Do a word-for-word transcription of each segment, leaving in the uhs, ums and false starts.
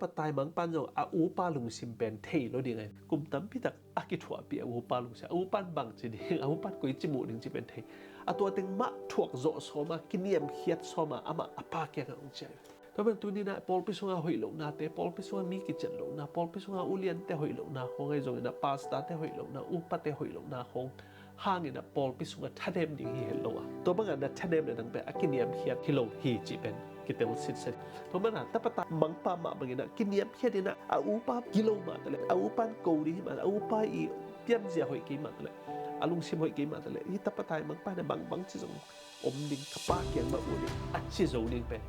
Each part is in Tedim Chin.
Taimangpa'n zong a upa lungsim pen thei lo ding ahi. Kum tampi tak a kithuahpih a upa lungsim, a upa'n bangci ding, a upa'n koici muh ding cih pen thei. A tua teng mah thuak zawh sawm a, kiniamkhiat sawm a, amah a pa kiangah hong ciah hi. Tua pen tuni-in ah pawlpi sungah hoih lohnate, pawlpi sungah mi kician lohna, pawlpi sungah uliante hoih lohna khawng ahi zongin ah, pastorte hoih lohna, upate hoih lohna khawng hangin ah pawlpi sungah thanem ding hi het lo a, tua bangah na thanemna dang pen a kiniamkhiat hi lo hi cih pen kitel sitset. Tua manin ah tapa taimangpa mah bangin ah kiniamkhiat in ah, a upa gilo mah taleh, a upa'n ko ding hi mah, a upa i pianzia hoih kei mah taleh, a lungsim hoih kei mah taleh, hih tapa taimangpa in ah bangbang ci zong om ding, ka pa kiang mah ut ding a ci zo ding pen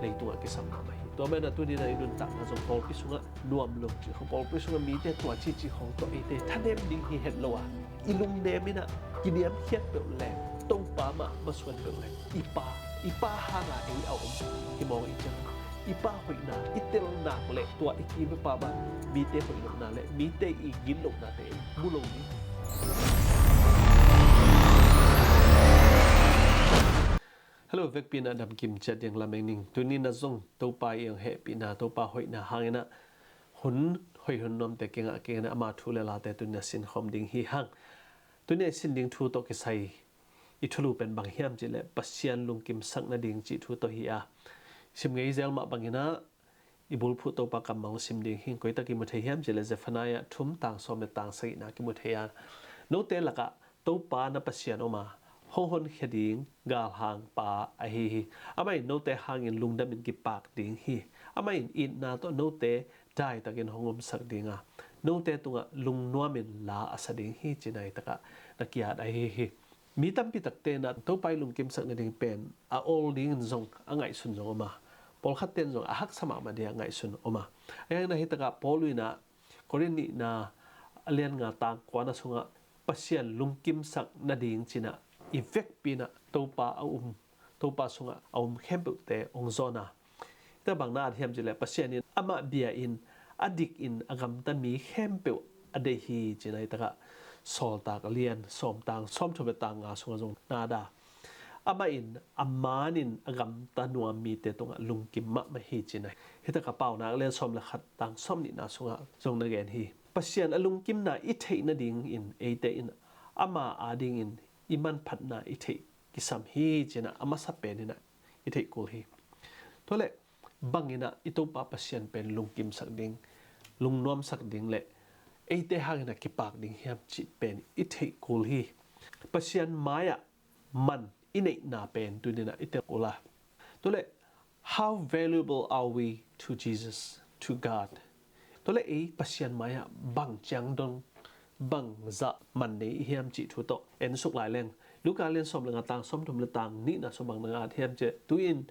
leitungah kisam mahmah hi. Tua manin ah tuni-in ah i nuntakna zong pawlpi sungah nuam lo cih khawng, pawlpi sungah mite tua cici khawng tawh eite thanem ding hi het lo a, i lungnem in ah kiniamkhiat peuh leng, Topa mah masuan peuh leng, i pa, i pa hanga ei a om hi mawk i ciang, i pa hoihna i tel nak leh tua i kipa mah mite hoih lohna leh mite i gilo lohnate ei mu lo ding. Hello, vekpi-in ah damkim ciat ding lam eng ning. Tuni-in ah zong Topa i hong hehpihna, Topa hoihna hangin ah hun hoih hun nuamte kingah kei-in ah ama thu le late tuni-in ah sinkhawm ding hi hang. Tuni-in ah i sin ding thu tawh kisai i thulu pen bang hiam cih leh Pasian lungkimsak nading cih thu tawh hi a, sim ngei zel mah bangin ah i bulphuh Topa kammal sim ding hi. Koitak kimu thei hiam cih leh Zephaniah thum tang sawm le tang sagihna kimu thei a, note lakah Topa na Pasian om a, hong honkhia ding galhangpa ahi hi. Amah in note hangin lungdamin kipak ding hi. Amah in itna tawh note daitakin hong omsak ding a, note tungah lungnuamin la a sa ding hi, ci-in ah hih takah na ki-at ahi hi. Mi tampi takte in ah Topa i lungkimsak nading pen a awl dingin zong a ngaihsun zong om a, pawlkhatte in zong a haksa mahmah ding a ngaihsun om a. Ahi hangin ah hih takah Paul in ah Korin nihna a lian nga tang kuana sungah Pasian lungkimsak nading ci-in ah i vekpi-in ah Topa a um, Topa sungah a um khempeuhte hong zawn a. Hih takah bang na at hiam cih leh Pasian in amah bia-in a dikin a gamta mi khempeuh a deih hi, ci-in ah hih takah Sawltak a lian sawm tang sawmthum le tang nga sungah zong na at a. Amah in a manin a gamta nuam mite tungah lungkim mahmah hi, ci-in ah hih takah Paunak a lian sawm le khat tang sawmnihna sungah zong na gen hi. Pasian a lungkimna i theih nadingin eite in ama adingin i manphatna i theih kisam hi, ci-in ah a masa pen in ah i theih kul hi. Tua leh bangin ah i Topa Pasian pen lungkimsak ding, lungnuamsak ding leh eite hangin ah kipak ding hiam cih pen i theih kul hi. Pasian mai-ah man i neihna pen tuni-in ah i tel kul a. Tua leh, how valuable are we to Jesus, to God? Tua leh ei Pasian mai-ah bang ciang dong, bang zah man nei i hiam cih thu tawh en suk lai leng, Luka lian sawm le nga tang sawmthum le tang nihna sung bang na at hiam cih leh, tu-in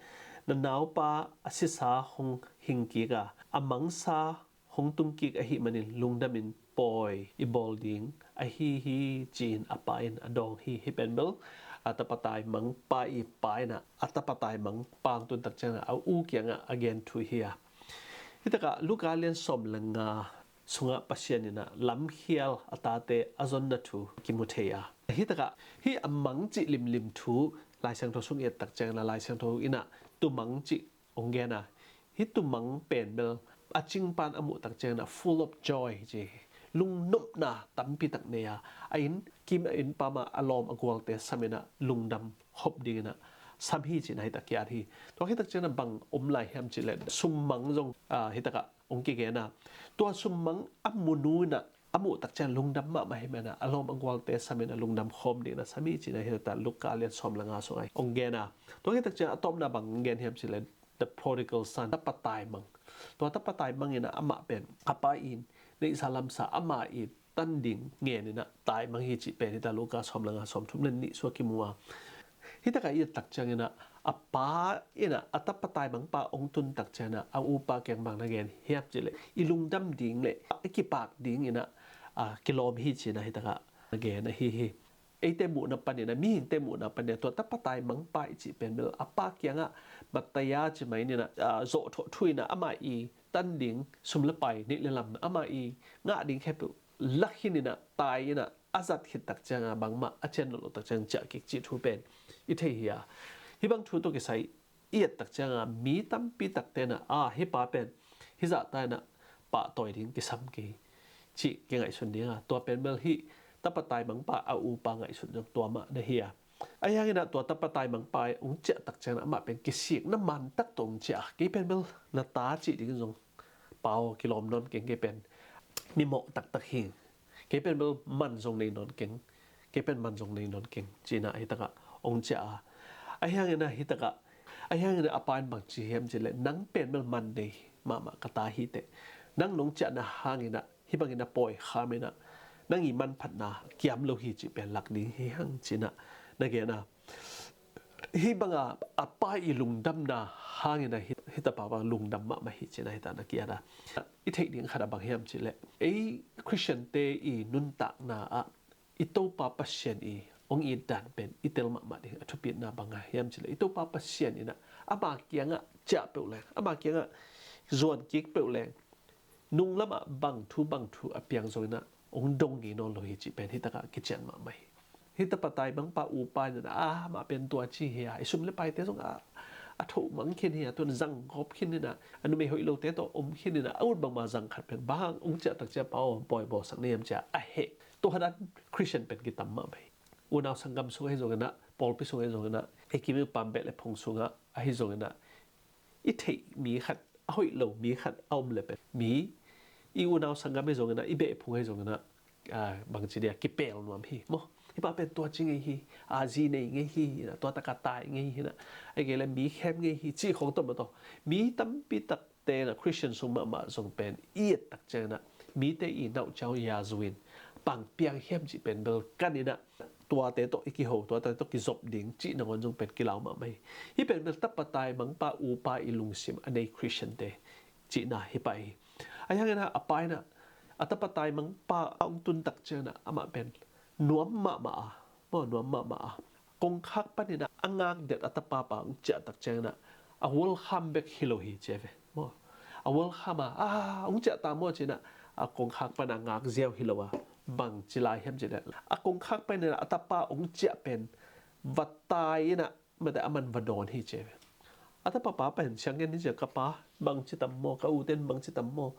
na naupa a sisa hong hing kik a, a mangsa hong tung kik ahih manin lungdamin pawi i bawl ding ahi hi, ci-in a pa in a dawng hi. Hih pen bel a tapa taimangpa i pa in ah a tapa taimangpa hong tun tak ciangin ah a u kiangah a gen thu hi a. Hih takah Luka lian sawm le nga sungah Pasian in ah lamkhial a tate a zonna thu kimu thei a, hih takah hih a mang cih limlim thu Lai Siangtho sung i et tak ciangin ah Lai Siangtho in ah tumang cih hong gen a, hih tumang pen bel a cingpa in a muh tak ciangin ah full of joy ci hi. Lungnopna tampi tak nei a, a inn kim a inn pam ah a lawm a gualte samin ah lungdam khop dingin ah sam hi, ci-in ah hih takah ki-at hi. Tua hih tak ciangin ah bang om lai hiam cih leh summang zong, ah, hih takah hong kigen a, tua summang a mu nu in ah a muh tak ciang lungdam mahmah hi manin ah a lawm a gualte samin ah lungdam khawm dingin ah sam hi, ci-in ah hih takah Luka lian sawm le nga sungah hong gen a. Tua hih tak ciang a tawpna bang hong gen hiam cih leh the prodigal son, tapa taimang. Tua tapa taimang in ah amah pen a pa i neihsa lamsa, ama i tan ding ngen in ah taimang hi cih pen hih takah Luka sawm le nga sawmthum le nih sungah kimu a. Hih takah i et tak ciangin ah a pa in ah a tapa taimangpa hong tun tak ciangin ah a upa kiang bang na gen hiam cih leh i lungdam ding leh i kipak dingin ah, ah, kilawm hi, ci-in ah hih takah na gen ahi hi. Eite muhna panin ah, mihingte muhna panin ah tua tapa taimangpa i cih pen bel a pa kiangah Mattaya ci mai ni in ah, ah, zawhthawh thu in ah amah i tan ding sum le pai, neih le lam, amah i ngah ding khempeuh la khin in ah, tai in ah, a zat khit tak ciangin ah bangmah a cian nawn loh tak ciang ciah kik cih thu pen i thei hi a. Hih bang thu tawh kisai i et tak ciangin ah mi tampi takte in ah, a, hih pa pen hih zahta inah pahtawi ding kisam kei cih kingaihsun ding a, tua pen bel hih tapa taimangpa a upa ngaihsut zong tua mah na hi a. Ahi hanginah tua tapa taimangpa hong ciah tak ciangin amah pen kisik na man tak tawh hong ciah a, kei pen bel na ta cih ding zong pau kilawm nawn keng, kei pen mimawh taktak hi. Kei pen bel man zong nei nawn keng, kei pen man zong nei nawn keng, ci-inah hih takah hong ciah a. Ahi hanginah hih takah, ahi hanginah a pa in bang ci hiam cih leh, nang pen bel man nei mahmah ka ta hi teh, nang nong ciahna hanginah hih bangin a pawi kham inah nang i manphatna kiam lo hi cih pen lak ding hi hang, ci-inah na gen a. Hih banga a pa i lungdamna hangin a hih, hih tapa bang lungdam mahmah hi, ci-inah hih takah na ki-at a. I theih ding khat a bang hiam cih leh, ei Khristiante i nuntakna ah i Topa Pasian i hong it dan pen i tel mahmah ding a thupitna bang hiam cih leh, i Topa Pasian inah ama kiangah ciah peuh leng, ama kiangah zuan kik peuh leng, nunglamah bang thu bang thu a piang zong inah hong dong ngei nawn lo hi cih pen hih takah kician mahmah hi. Hih tapa taimangpa upa inah, ah, amah pen tua ci hi a, i sum le paite zong a, a thoh mang khin hi a, tuan zang gawp khin inah, a numei hoih lote tawh om khin inah, a ut bangmah zang khat pen bang hong ciah tak ciah pa aw, pawi bawlsak ni hiam ci-a a heh. Tua dan Khristian pen kitam mahmah hi. Unau sanggam sung ahi zong inah, pawlpi sung ahi zong inah, i kim i pam beh le phung sungah ahi zong inah, i theih mi khat, a hoih lo mi khat a om le pen, mi i unau sanggam ahi zong inah, i beh phung ahi zong inah, ah, bangci dia kipel nuam hi maw. Hih pa pen tua ci ngei hi, a zi nei ngei hi, tua taka tai ngei hi, a hi kei le mi khem ngei hi, cih khong tawh maw tawh. Mi tampi takte inah Khristian sung mahmah zong pen i et tak ciang inah mite i nauh ciang ya zu in bang piang hiam cih pen bel kan inah tuate tawh i kiho, tuate tawh kizop ding cih nangawn zong pen kilau mahmah hi. Hih pen bel tapa taimangpa upa i lungsim a nei Khristiante cihna hi pah hi. Ahi hanginah a pa inah a tapa taimangpa a hong tun tak ciang inah amah pen nuam mahmah a, maw, nuam mahmah a, kongkhak panin ah a ngak det a tapa pa hong ciah tak ciang inah a welcome bek hi lo hi ci ve maw. A welcome a, a hong ciah ta maw ci-inah a kongkhak pan a ngak ziau hi lo a, bang ci lai hiam cih leh, a kongkhak panin ah a tapa hong ciah pen va tai inah mate a man va dawn hi ci ve. A tapa pa pen siang ngen ni ci a, ka pa bangci tam maw, ka uten bangci tam maw,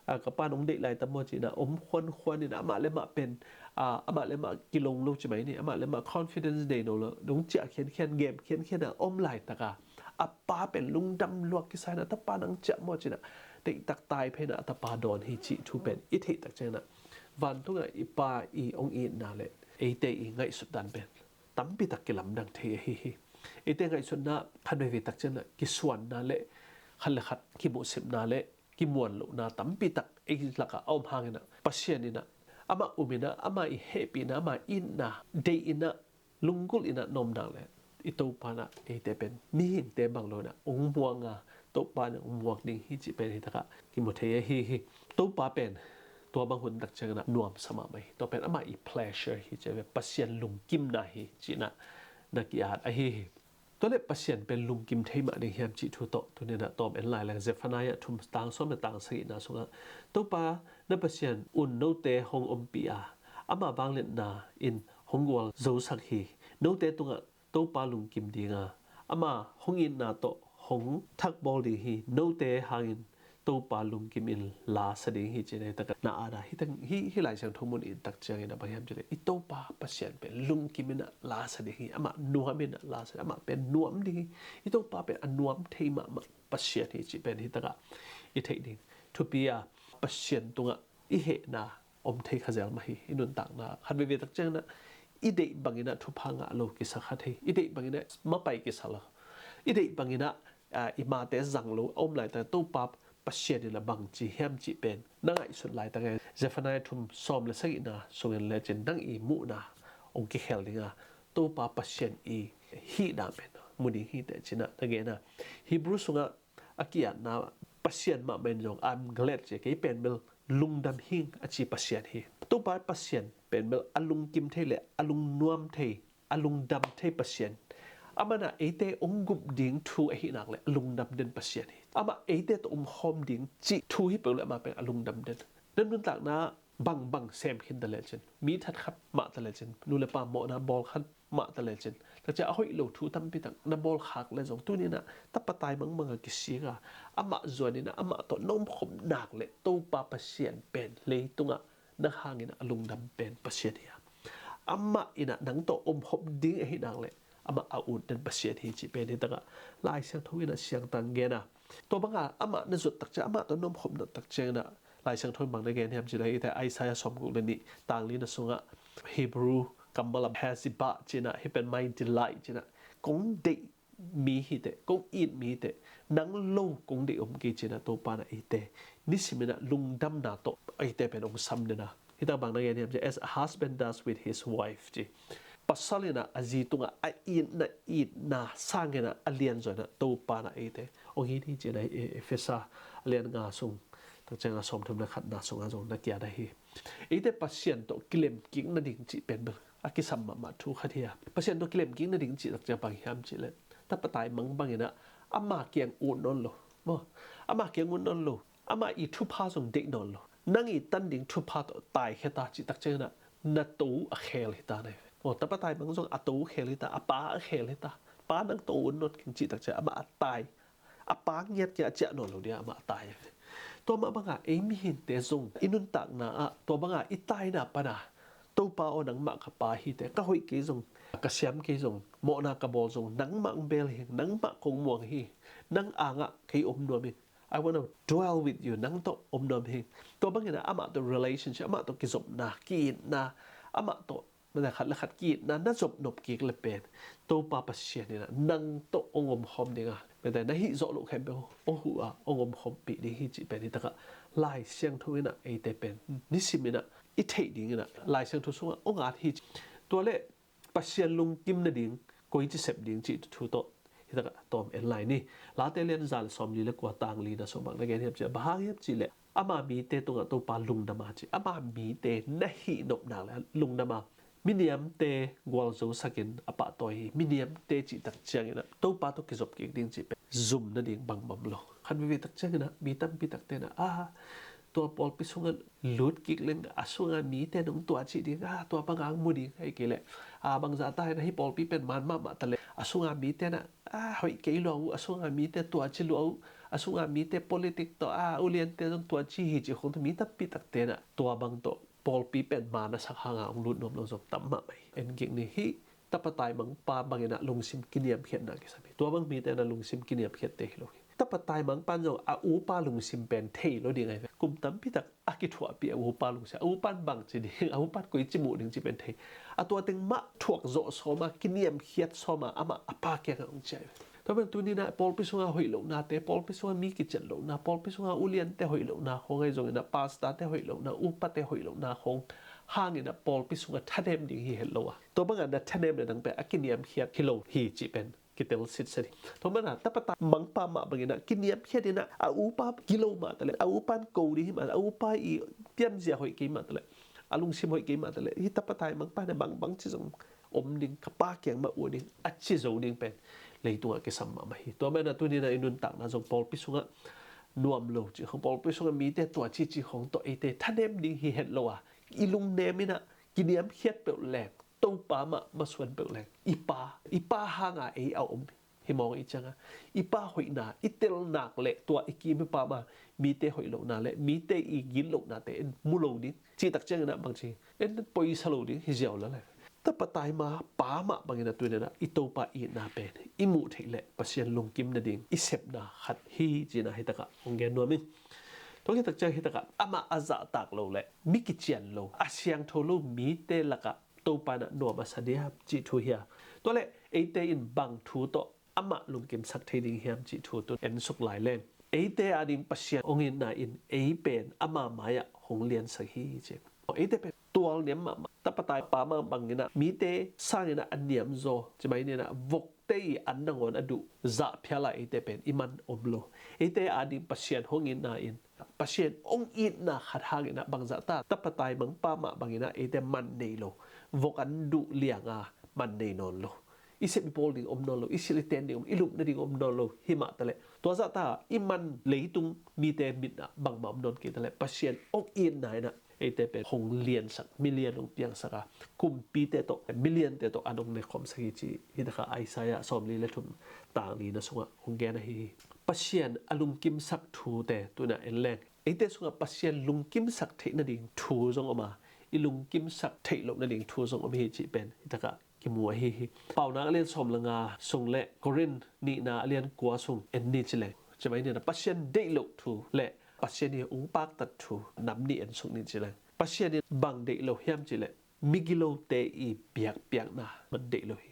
a, ka pa nong deih lai tam maw ci-inah om khuankhuan inah amah le mah pen, a, amah le mah kilong lo ci mai ni, amah le mah confidence nei no lo, nong ciah khiankhian, gem khiankhian a om laitak a, a pa pen lungdam luak kisa inah, tapa nang ciah maw ci-inah deihtak tai phei inah a tapa dawn hi cih thu pen i theih tak ciang inah vantungah i pa i hong itna le eite i ngaihsut dan pen tampi tak kilamdang thei ahi hi. Eite ngaihsutna khat veivei tak ciang inah kisuanna le khat le khat kimuhsipna le kimuan lohna tampi tak ei lakah a om hang inah Pasian inah amah um inah, amah i hehpihna, amah itna deih inah, lunggulh inah na om nak le i Topa inah eite pen mihingte bang lo inah hong muang a, Topa inah hong muak ding hi cih pen hih takah kimu thei ahi hi. Topa pen tua bang hun tak ciang inah nuamsa mahmah hi. Tua pen amah i pleasure hi ci ve, Pasian lungkimna hi ci-inah na ki-at ahi hi. Tua le Pasian pen lungkim thei mah ding hiam cih thu tawh tuni inah tawm en lai leng, Zephaniah thum tang sawm le tang sagihna sungah, Topa na Pasian un note hong ompih a, ama vangliatna in hong gualzosak hi. Note tungah Topa lungkim ding a, ama hong itna tawh hong thakbawl ding hi. Note hangin Topa lungkim in la sa ding hi ci-inah hih takah na at a, hih, hih Lai Siangtho mun i et tak ciang inah bang hiam cih leh i Topa Pasian pen lungkim inah la sa ding hi, amah nuam inah la sa ding, amah pen nuam ding hi. I Topa pen a nuam thei mahmah Pasian hi cih pen hih takah i theih ding thupi a, Pasian tungah i hehna om thei kha zel mah hi. I nuntakna khat veivei tak ciang inah i deih bang inah thupha ngah lo kisa kha thei, i deih bang inah mapai kisa lo, i deih bang inah, a, i mate zang lo a om laitak, Topa Pasian inah bang ci hiam cih pen na ngaihsut laitak e, Zephaniah thum sawm le sagihna sungin lecin nang i muhna hong kikhel ding a, Topa Pasian i hihna pen mu ding hi teh ci-inah na gen a. Hebrew sungah a ki-atna Pasian mahmah in zong I'm glad ci, kei pen bel lungdam hing a ci Pasian hi. Topa Pasian pen bel a lungkim thei le a lungnuam thei, a lungdam thei Pasian. Amah inah eite hong gup ding thu ahih nak le a lungdam den Pasian hi. Amah eite tawh omkhawm ding cih thu hi peuh le amah pen a lungdam den. Na nuntakna bangbang sem khin ta lecin, mi thatkhat mah ta lecin, nu le pa mawhna bawl khat mah ta le cin. Takcia a hoih lo thu tampi tak na bawl khak le zong tuni in ah tapa taimang bang a kisik a, amah zuan in ah amah tawh na omkhop nak le Topa Pasian pen leitungah nang hangin a lungdam pen Pasian hi a, amah in ah nang tawh omkhop ding ahih nak le amah a ut den Pasian hi cih pen hi tak a, Lai Siangtho in ah siangtang gen a. Tua bang a amah na zuat takcia, amah tawh na omkhop nak takcia in ah Lai Siangtho in bang na gen hiam cih leh, i te Isaiah sawmguk le nih tang li na sungah Hebrew kammal a Hezibah ci in ah, hih pen my delight ci in ah, kong deih mi hi teh, kong it mi hi teh, nang lo kong deih om kei ci in ah Topa in ah eite nisim in ah lungdamna tawh eite pen hong sam den a. Hi tak bang na gen hiam cih leh, as a husband does with his wife ci. Pasal in ah a zi tungah a itna, itna sang in ah a lianzaw in ah Topa in ah eite hong it hi ci in ah, E-, Efesa a lian nga sung, takcia a sawmthum le khatna sungah zong na kiat ahi. Eite Pasian tawh kilem kik nading cih pen bel a kisam mahmah thu khat hi a. Pasian tawh kilem kik nading cih takcia bang hiam cih leh, tapa taimang bang in ah ama kiang ut nawn lo maw, ama kiang ut nawn lo, ama i thupha zong deih nawn lo, nang i tan ding thupha tawh taikhia ta cih takcia in ah na to a khel hi ta na hi ve. Maw, tapa taimang zong a to khel hi ta, a pa a khel hi ta. Pa, nang tawh ut nawn keng cih takcia amah a tai, a pa ngiat kei a ciah nawn lo ding a, amah a tai. Tua mah bang a ei mihingte zong i nuntakna ah tua bang a i taina pan a, Topa aw, nangmah ka pa hi teh, ka hoih kei zong, ka siam kei zong, mawhna ka bawl zong nangmah hong bel hi, nangmah kong muang hi, nang angah kei om nuam hi. I wanna dwell with you, nang tawh om nuam hi. Tua bang in ah amah tawh relationship, amah tawh kizopna, ki-itna, amah tawh mate khat le khat ki-itna na zop nop kik le pen Topa Pasian in ah nang tawh hong omkhawm ding a, mate na hih zawh loh khempeuh hong huh a, hong omkhawmpih ding hi cih pen hi tak a, Lai Siangtho in ah eite pen nisim in ah i theih ding in ah Lai Siangtho sungah hong at hi ci. Tua leh Pasian lungkim nading koici sep ding cih thu tawh hi tak a tawm en lai ni. Late lian za le sawmli le kua tang li na sung bang na gen hiam cih leh, bang hang hiam cih leh, ama mite tungah Topa lungdam a ci. Ama mite na hih nop nak le lungdam a, miniamte gualzo sakin a pahtawi hi. Miniamte cih takciangin ah Topa tawh kizop kik ding cih pen zum nading bangmah om lo. Khat veivei takciangin ah mi tampi takte in ah, a, tua pawlpi sungah lut kik leng a sunga mite nong tuahcih ding, a, tua bang hong mu ding, ahih kei leh, a, bangzah ta in ah hih pawlpi pen man mahmah ta leh a sunga mite in ah, a, hoih kei lua uh, a sunga mite tuahci lua uh, a sunga mite politic tawh, a, uliante zong tuahci hi cih khawng tawh mi tampi takte in ah tua bang tawh pawlpi pen man a sak hanga hong lut nuam lo zong tam mahmah hi. En kik ni, hih tapa taimangpa bangin ah lungsim kiniamkhiatna kisam hi. Tua bang mite in ah lungsim kiniamkhiatte hi lo hi. Tapa taimangpa in zong a upa lungsim pen thei lo ding ahi ve. Kum tampi tak a kithuahpih a upa lungsim, a upa in bangci ding, a upa in koici muh ding cih pen thei. A tua teng mah thuak zawh sawm a, kiniamkhiat sawm a, amah a pa kiangah hong ciah hi ve. Tua pen tuni in ah pawlpi sunga hoih lohnate, pawlpi sunga mi kician lohna, pawlpi sunga uliante hoih lohna khawng ahi zongin ah, pastorte hoih lohna, upate hoih lohna khawng hangin ah pawlpi sunga thanem ding hi het lo a, tua bangah na thanem le nang pen a kiniamkhiat hi lo hi cih pen kitel sitset hi. Tua manin ah tapa taimangpa mah bangin ah kiniamkhiat in ah, a upa gilo mah ta leh, a upa in ko ding hi mah, a upa i pianzia hoih kei mah ta leh, a lungsim hoih kei mah ta leh, hih tapa taimangpa in ah bangbang ci zong om ding, ka pa kiang mah ut ding a ci zo ding pen leitungah kisam mahmah hi. Tua manin ah tuni in ah i nuntakna zong pawlpi sungah nuam lo cih khawng, pawlpi sungah mite tuahci cih khawng tawh eite thanem ding hi het lo a, i lungnem in ah kiniamkhiat peuh leng, Topa mah masuan peuh leng, i pa, i pa hanga ei a om hi mawk i cianga, i pa hoihna i tel nak leh tua i kim i pam a mite hoih lohna le mite i gitlohnate en mu lo ding cih takciangin ah bangci en poisa lo ding hi ziau lel e. Tapa taimangpa mah bangin ah tuni in ah i Topa itna pen i muh theih leh Pasian lungkim nading i sepna khat hi cihna hi takah hong gen nuam ing. Tua hi takciang hi takah amah a zahtak lo le mi kician lo, a siangtho lo mite lakah Topa in ah nuam a sa diam cih thu hi a. Tua leh eite in bang thu tawh amah lungkimsak thei ding hiam cih thu tun en suk lai leng, eite ading Pasian hong itna in ei pen ama mai-ah hong liansak hi ci. Eite pen tualniam mahmah, tapa taimangpa mah bangin ah mite sangin ah a niamzaw, ci mai ni in ah vokte i an nangawn a duh zahphial a eite pen i man om lo. Eite ading Pasian hong itna in, Pasian hong itna khat hangin ah bangzah ta, tapa taimangpa mah bangin ah eite man nei lo, vok an duh liang a man nei nawn lo. I sep i pawl ding om nawn lo, i silh i ten ding om, i lupna ding om nawn lo, hi mah ta leh, tua zahta i man leitung mite mit ah bangmah om nawn kei ta leh, Pasian hong itna in ah eite pen hong liansak, milian hong piangsak a, kumpite tawh, miliante tawh an hong nekhawmsak hi ci hi. Takah Isaiah sawmli le thum tang lina sungah hong gen ahi hi. Pasian a lungkimsak thute tunah en leng, eite sungah Pasian lungkimsak theih nading thu zong om a, i lungkimsak theih loh nading thu zong om hi cih pen hi takah kimu ahi hi. Paunak a lian sawm le nga sung le Korin nihna a lian kua sung en ni ci leng, cimai nina Pasian deih loh thu le Pasian i ung paktat thu nam nih en sung ni ci leng, Pasian in bang deih lo hiam ci leh migilote i biakpiakna man deih lo hi.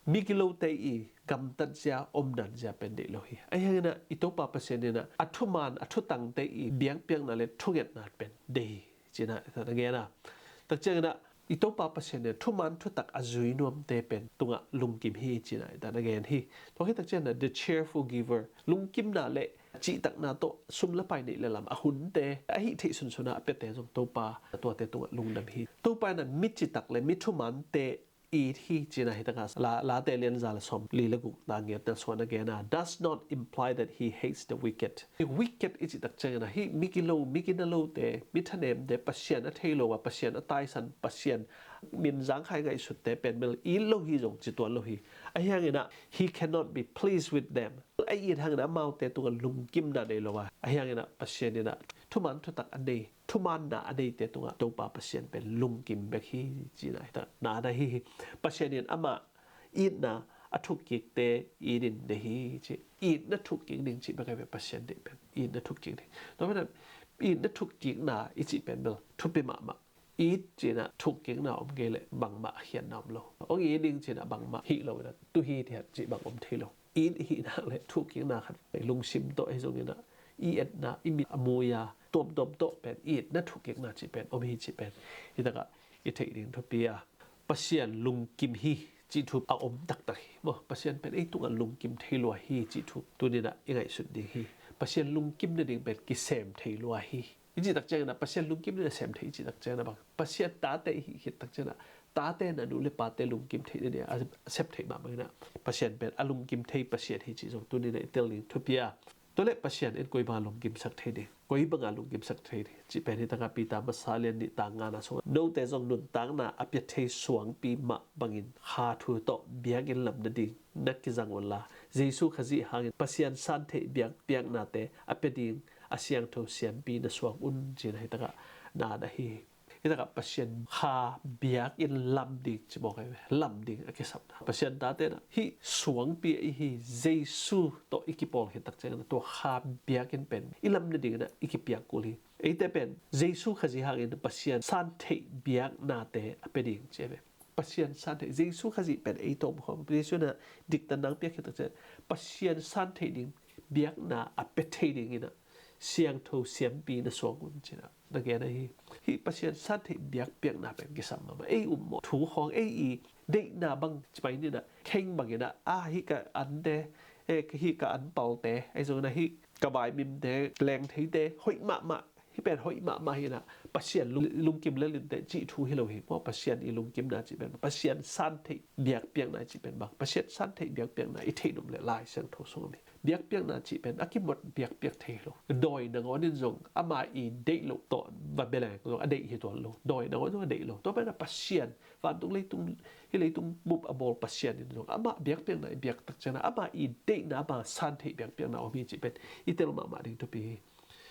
Migilote i gamtat zia, omdan zia pen deih lo hi. Ahi hanginah i Topa Pasian inah a thuman a thutangte i biakpiakna le thungetna pen deih hi cinah na gen a. Takcianginah i Topa Pasian in thuman thutak a zui nuamte pen tungah lungkim hi cinah na gen hi. Tua hi takcianginah the cheerful giver, lungkimna le cihtakna tawh sum le pai neih le lam a hunte, a hih theih sunsunah a piate zong Topa tuate tungah lungdam hi. Topa inah mi citak le mi thumante it hi cinah hi takah la, Late lian za le sawm li le guk tang giatna sungah na gen a, does not imply that he hates the wicked. Wicked i cih takcianginah hih migilo, migina lote, mi thanemte, Pasian a thei lo a, Pasian a taisan, Pasian min zangkhai ngaihsutte pen bel it lo hi zong ci tuan lo hi. Ahi hanginah he cannot be pleased with them. A it hanginah amaute tungah lungkimna nei lo a, ahi hanginah Pasian inah thuman thutak a nei, thumanna a neite tungah Topa Pasian pen lungkim bek hi cinah hi takah na na hi hi. Pasian in amah itna a thukkikte it in deih hi ci. Itna thukkik ding cih bek ahi ve Pasian deih pen, itna thukkik ding. Tua pen itna thukkikna i cih pen bel thupi mahmah. It cinah thukkikna om kei leh bangmah a khiatna om lo. Hong it ding cinah bangmah hih lo inah tu hi thiat cih bang om thei lo. It i hih nak le thukkikna khat lungsim tawh ahi zonginah i etna, i mit a mui a tuamtuam tawh pen itna thukkikna cih pen om hi cih pen hi takah i theih ding thupi a, Pasian lungkim hi cih thu a om taktak hi maw. Pasian pen ei tungah lungkim thei lua hi cih thu tuninah i ngaihsut ding hi. Pasian lungkim nading pen kisem thei lua hi. I cih takcianginah Pasian lungkim nading a sem thei i cih takcianginah bang, Pasian tate i hih khit takcianginah tate na nu le pate lungkim theih nading a sep theih mah banginah Pasian pen a lungkim thei Pasian hi cih zong tuninah i tel ding thupi a. Tua le Pasian in koi banga lungkimsak thei ding, koi banga lungkimsak thei ding cih pen hi takah Peter masa lian nih tang ngana sungah, note zong nuntakna a pia thei suangpi mah bangin kha thu tawh biakinn lam nading na kizang unla, Jesu Khazih hangin Pasian santheih biakpiaknate a pia ding a siangtho siampi na suang un cinah hi takah na na hi hi. Hi takah Pasian kha biakinn lam ding ci mawk ahi ve. Lam ding a kisapna. Pasian tate inah hih suangpi ahi hi Jesu tawh i kipawl khit takcianginah tua kha biakinn pen i lam nadinginah i kipiak kul hi. Eite pen Jesu Khazih hangin Pasian santheih biaknate a pia ding ci ahi ve. Pasian santheih, Jesu Khazih pen ei tawh om khawm. Jesu inah diktatna hong piak khit takcianginah Pasian santheih ding biakna a pia thei dinginah siangtho siampi na suang un cinah na gen ahi hi. Pasian santheih biakpiakna pen kisam mahmah. Ei um maw, thu khawng ei i deihna bang cimai ninah kheng banginah a hih ka ante, eh, hih ka anpalte, ahi zonginah hih ka vaimimte, lengtheite hoih mahmah, hih pen hoih mahmah hinah Pasian lung, lungkim le linte cih thu hi lo hi maw. Pasian i lungkimna cih pen, Pasian santheih biakpiakna cih pen bang, Pasian santheih biakpiakna i theih nop le Lai Siangtho sung om hi. Biakpiakna cih pen a kimot biakpiak thei lo. Dawi nangawn in zong ama i deih loh tawh va bia leng zong a deih hi tuan lo. Dawi nangawn zong a deih lo. Tua pen a Pasian, vantung leitung, hih leitung bup a bawl Pasian in zong ama biakpiakna i biak takcianginah ama i deihna ama santheih biakpiakna om hi cih pen i tel mahmah ding thupi hi.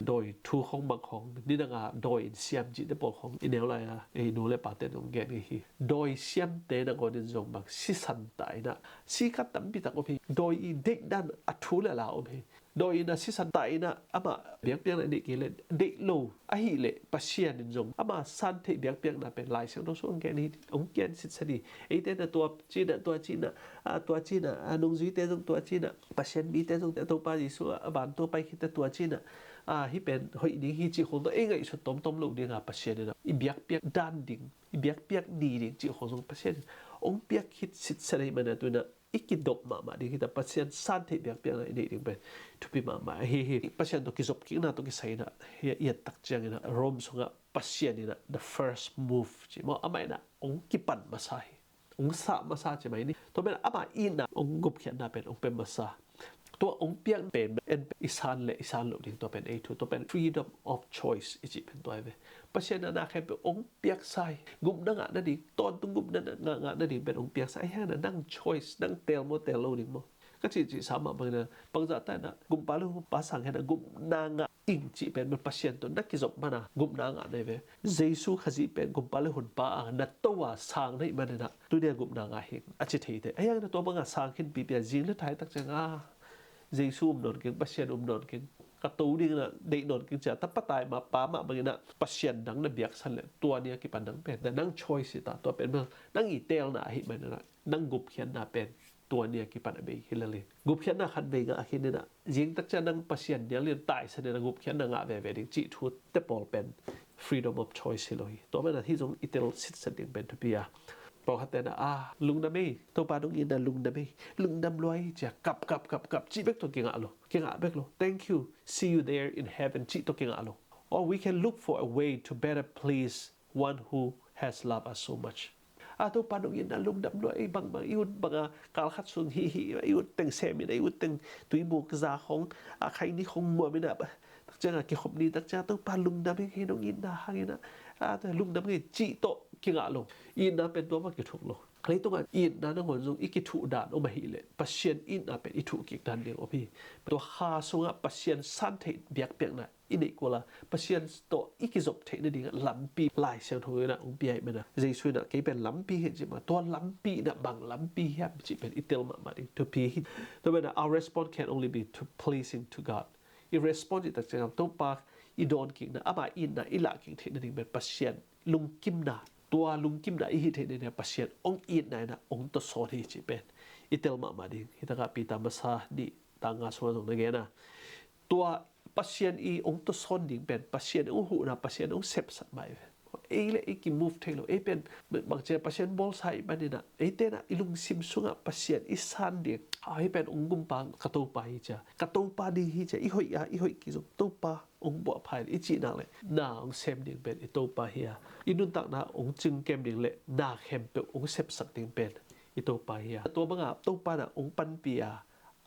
Dawi thu khawng bang khawng, nidanga dawi in siam cihte pawl khawng i neu lai-a ei nu le pate in hong gen ngei hi. Dawi siamte nangawn in zong bang sisan ta inah sikat tampi tak om hi. Dawi i deihdan a thu le la om hi. Dawi in a sisan ta inah amah biakpiakna i neih kei le deih lo ahih leh Pasian in zong ama santheih biakpiakna pen Lai Siangtho sung hong gen hi, hong gen sitset hi. Eite na tua cinah, tua cinah, a, tua cinah, a, nungzuite zong tua cinah, Pasian mite zong te Topa Jesu a vantung pai khitte tua cinah, a, hih pen hoih ding hi cih khawng tawh ei ngaihsut tawmtawm lo dinga Pasian inah i biakpiak dan ding, i biakpiak ni ding cih khawng zong Pasian in hong piak khit sitset ahih manah tuinah i kidop mahmah ding hi ta. Pasian santheih biakpiakna i neih ding pen thupi mahmah ahi hi. Pasian tawh kizopkikna tawh kisai inah hi, i et takcianginah Rome sungah Pasian inah the first move ci maw, amah inah hong kipan masa hi. Hong sah masa cimai ni. Tua pen ama itna hong gupkhiatna pen hong pia masa. Tua hong piak pen en i san le i san loh ding, tua pen ei thu, tua pen freedom of choice i cih pen tua hi ve. Pasian in na khempeuh hong piaksa hi. Gupna ngah nading, tawntung gupna ngah, ngah nading pen hong piaksa hi. Ahi hangin nang choice, nang teel maw, teel lo ding maw? Ka cihcihsa mah bangin ah, bangzah ta in ah gumpa le hunpa sang hen ah gupna ngah ing cih pen, pen Pasian tawh na kizop man a gupna ngah na hi ve. Jesu Khazih pen gumpa le hunpa a na to a sang na hih manin ah tuni a gupna ngah hi a ci thei te. Ahi hangin ah tua bang a sang khin pipi a zing le thai tak ciang a Jesu um nawn keng, Pasian um nawn keng, ka to ding in ah deih nawn keng ci a tapa tai mah pa mah bangin ah Pasian dang na biaksan leh tua ni a kipan nang pen nang choice hi ta, tua pen nang i teelna ahih manin ah nang gupkhiatna pen tua ni a kipan a bei hi lel hi. Gupkhiatna khat vei ngah khin in ah zing tak ciang nang Pasian nial in taisan in ah gupkhiatna ngah veve ding cih thute pawl pen freedom of choice hi lo hi. Tua manin ah hih zong i tel sitset ding pen thupi a, pawlkhatte in ah, a, lungdam ei, Topa nong itna lungdam ei, lungdam lua ei ci a kap kap kap kap cih bek tawh kingah lo, kingah bek lo. Thank you, see you there in heaven cih tawh kingah lo. Or we can look for a way to better please one who has loved us so much. A, Topa nong itna lungdam lua ei, bangbang i ut bang a, kal khat sung hih hih i ut teng sem in, i ut teng tuimuk za khong, a, khaini khong muam in ah, tak ciang a kikhop ni tak ciang a Topa lungdam ing ei, nong itna hangin ah, a, lungdam ing ei cih tawh kingah lo. Itna pen tua mah kithuk lo. Leitung a itna nangawn zong i kithuh dan om ahih leh Pasian itna pen i thuh kik dan ding om hi. Tua kha sungah Pasian san theih biakpiakna i neih kul a, Pasian tawh i kizop theih nading ah lampi Lai Siangtho in ah hong pia ahih manin ah, Jesu in ah kei pen lampi hi ci mah, tua lampi in ah bang lampi hiam cih pen i tel mahmah ding thupi hi. Tua manin ah our response can only be to pleasing to God. I response i tak ciang a Topa i dawnkikna, ama itna i lahkik theih nading pen Pasian lungkimna, tua lungkimna i hih theih nading ah Pasian hong itna in ah hong tawsawn hi cih pen i tel mahmah ding. Hi tak ah Peter masa nih tang nga sungah zong na gen a, tua Pasian i hong tawsawn ding pen Pasian hong huhna, Pasian hong sepsak mah hi ve. Ei le ei kimove thei lo, ei pen bangci a Pasian bawlsa ahih manin ah eite in ah i lungsim sungah Pasian i san ding, a, hih pen hong gumpa ka Topa hi ci a, ka Topa ding hi ci a, i hoih a i hoih kizom Topa hong buahpha in i cih nak leh na hong sem ding pen i Topa hi a, i nuntakna hong cingkem ding le na khempeuh hong sepsak ding pen i Topa hi a, tua bang a Topa in ah hong panpih a,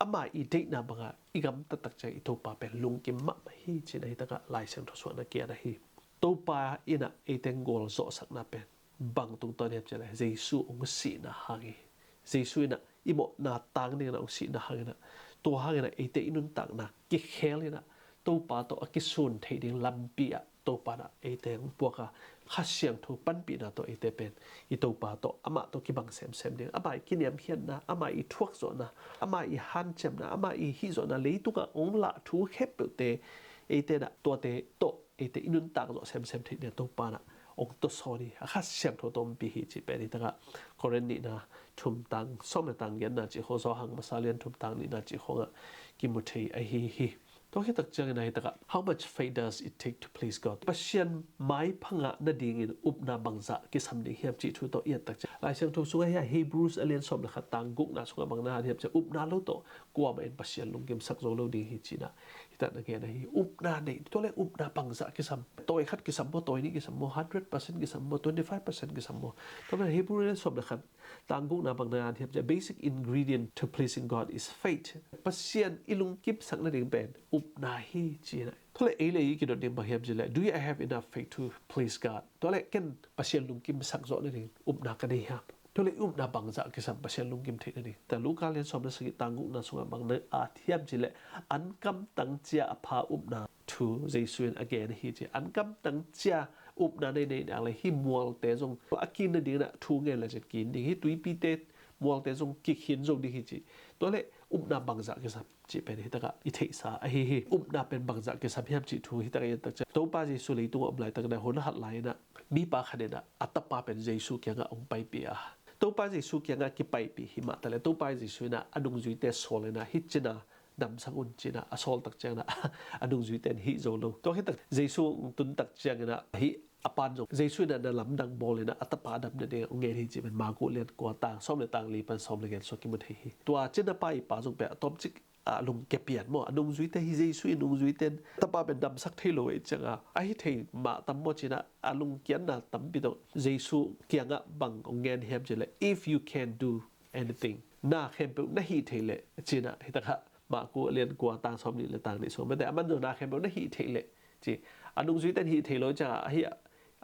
ama i deihna bang a i gamtat tak ciang i Topa pen lungkim mahmah hi ci in ah hi tak ah Lai Siangtho sungah na gen ahi. Topa in ah eite hong gualzawhsakna pen bang tungtawn hiam cih leh Jesu hong sihna hang hi. Jesu in ah i mawhna tang ding in ah hong sihna hangin ah, tua hangin ah eite i nuntakna kikhel in ah Topa tawh a kisun theih ding lampi ah Topa in ah eite hong puak a, Kha Siangtho panpihna tawh eite pen i Topa tawh, amah tawh kibang semsem ding, amah i kiniamkhiatna, amah i thuakzawhna, amah i hanciamna, amah i hihzawhna, leitungah hong lah thu khempeuhte eite in ah tuate tawh eite i nuntak zawh semsem theih ding a Topa in ah hong tawsawn hi. A Kha Siangtho tawh ompih hi cih pen hi tak ah Korin nihna thum tang sawm le tang giatna cih khong, Johan masa lian thum tang nihna cih khong ah kimu thei ahi hi. Tua khit tak ciangin ah hi tak ah, how much faith does it take to please God? Pasian maipha ngah nadingin upna bangzah kisam ding hiam cih thu tawh i et tak ciang, Lai Siangtho sungah hi a, Hebrews a lian sawm le khat tang gukna sungah bang na hiam cih leh, upna lo tawh kuamah in Pasian lungkimsak zo lo ding hi ci in ah hi tak na gen ahi. Upna nei, tua leh upna bangzah kisam? Tawi khat kisam maw, tawi nih kisam maw, hundred percent kisam maw, twenty five percent kisam maw? Tua manin Hebrew a lian sawm le khat tang gukna bang na hiam cih leh, basic ingredient to pleasing God is faith. Pasian i lungkimsak nading pen upna hi ci in ah. Tua leh ei le ei i kidot ding bang hiam cih leh, do I have enough faith to please God? Tua leh ken Pasian lungkimsak zawh nading upna ka nei hiam? Tua leh i upna bangzah kisam Pasian lungkim theih nading? Tua Luka lian sawm le sagih tang gukna sungah bang na at hiam cih leh, an kamtang cia a pha upna thu Jesu in a gen hi ci. An kamtang cia upna nei nei nak leh hih mualte zong a kin nading in ah thu ngen le cin kin ding hi, tuipite mualte zong kikhin zo ding hi ci. Tua leh upna bangzah kisam cih pen hi tak ah i theihsa ahi hi. Upna pen bangzah kisam hiam cih thu hi tak ah i et tak ciang, Topa Jesu leitung a om laitak in ah, hun a hat lai in ah mipa khat in ah a tapa pen Jesu kiangah hong paipih a, Topa Jesu kiangah kipaipih hi mah ta leh Topa Jesu in ah a nungzuite sawl in ah hih cina damsak un ci in ah a sawl tak ciangin ah a nungzuite in hih zo lo. Tua khit tak Jesu hong tun tak ciangin ah hih a pa'n zong Jesu in ah na lamdang bawl in ah a tapa a dam nading hong ngen hi cih pen Marku lian kua tang sawm le tang li pan sawm le giat sung kimu thei hi. Tua cina pa i pa zong pen a tawmcik a lungkia pian maw, a nungzuite hi, Jesu i nungzuite in tapa pen damsak thei lo ahih ciangin, ahi thei mah tam maw ci in ah a lungkiatna tampi tawh Jesu kiangah bang hong ngen hiam cih leh, if you can do anything, na khempeuh na hih thei leh ci in ah hi tak ah Marku a lian kua tang sawm nih le tang nih sung mete a man zong na khempeuh na hih theih leh ci. A nungzuite in hih thei lo ciangah ahi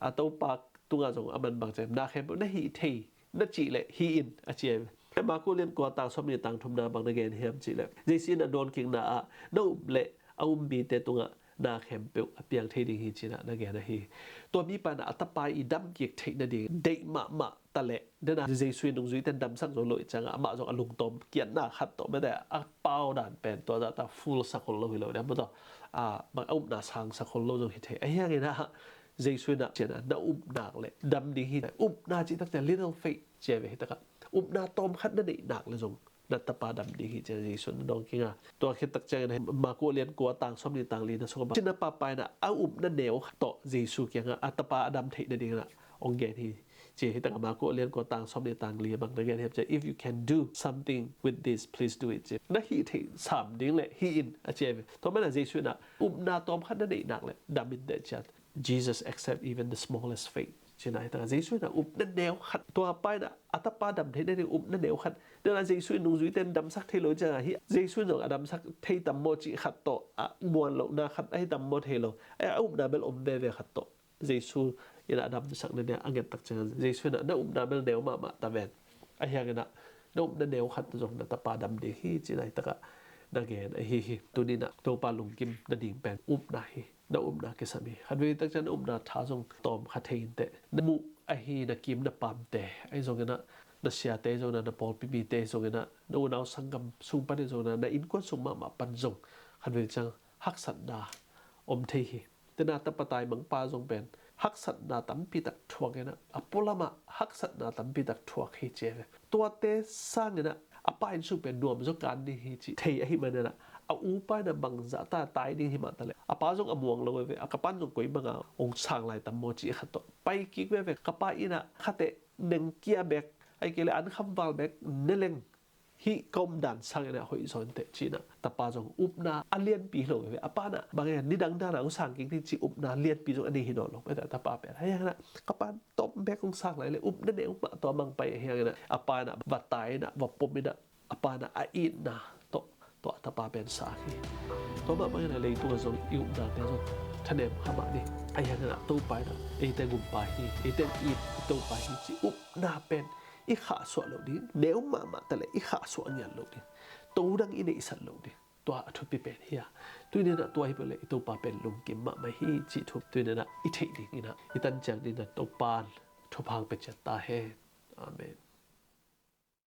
a Topa tungah zong a man bang ciang na khempeuh na hih thei na cih leh hih in a ci a. Marku lian kua tang sawm nih tang thumna bang na gen hiam cih leh Jesu in a dawnkikna ah na up leh a um mite tungah na khempeuh a piang thei ding hi cinah na gen ahi. Tua mipa inah a tapa i damkik theih nading deih mahmah taleh dena Jesu in nungzuite in damsak zo lo i ciangah amah zong a lungtawm kiatna khat tawh mete a pau dan pen tua zahta full sakhol lo hi lo deh maw tawh a upna sang sakhol lo zong hi thei ahi hanginah Jesu inah cianah na upnak le dam ding hi. Upna cih takciang little faith cia ve hi takah upna tawm khat na neihnak le zong na tapa dam ding hi cian Jesu na dawng kinga. Tua khit takciangin Marku lian kua tang sawm nih tang li na sungah bang cina papa inah a upna neu khat tawh Jesu kiangah a tapa a dam theih nadinginah ong gen hi. Ci hi takah Marku lian kua tang sawm nih tang li bang na gen hiam cian if you can do something with this please do it ci na hih theih sam ding le hih in a cia ve. Tua manah Jesu inah upna tawm khat na neihnak le dam in teh ciat. Jesus accept even the smallest faith. Cina hi takah Jesu inah upna neu khat tua pa inah a tapa dam theih nading upna neu khat. Dena Jesu in nungzuite in damsak thei lo ciangah hi Jesu in zong a damsak thei tam maw cih khat tawh a muan lohna khat ahi tam maw thei lo. A upna bel om veve khat tawh Jesu inah a damsak nading a ngettak ciangah Jesu inah na upna bel neu mahmah ta ven. Ahi hanginah na upna neu khat zong na tapa dam ding hi cina hi takah na gen ahi hi. Tuninah Topa lungkim nading pen upna hi. Na upna kisam hi. Khatvei takciang na upna tha zong tawm kha thei inteh. Na muh ahi na kim na pamte ahi zonginah na siate ahi zonginah na pawlpi mite ahi zonginah na unau sanggam sung pan ahi zonginah na innkuan sung mahmah pan zong khatvei ciang haksatna om thei hi. Tena tapa taimangpa zong pen haksatna tampitak thuak inah a pualamah haksatna tampitak thuak hi cia ve. Tuate sanginah a pa inn sung pen nuam zaw kan ding hi cih thei ahi maninah a upa inah bangzah ta tai ding hi mah taleh a pa zong a muang lo veve a ka pan zong koi banga ong sang lai tam maw cih khat tawh pai kik veve ka pa inah khateh nengkia bek ahi kei le an khamval bek ne leng hih ka umdan sanginah hoih zaw inteh cinah tapa zong upna a lianpi hi lo veve a pa inah bangin nidang danah ong sang kik ding cih upna lianpi zong a nei hi nawn lo mete a tapa pen ahi hanginah ka pa tawm bek ong sang lai le upna neu mah tawh a mang pai ahi hanginah a pa inah va tai inah va pom inah a pa inah a itna tawh tua a tapa pen sa hi. Tua mah bangin a leitungah zong i upnate zong thanem kha mah ni. Ahi hanginah Topa inah eite gumpa hi, eite it i Topa hi ci upna pen i khahsuah loh ding, neu mahmah taleh i khahsuah ngiat loh ding, todang i neihsat loh ding. Tua a thupi pen hi a. Tuninah tua hi peuh le i Topa pen lungkim mahmah hi cih thu tuninah i theih dinginah i tan ciang dinginah Topa in thupha pia ciat ta hen. Amen.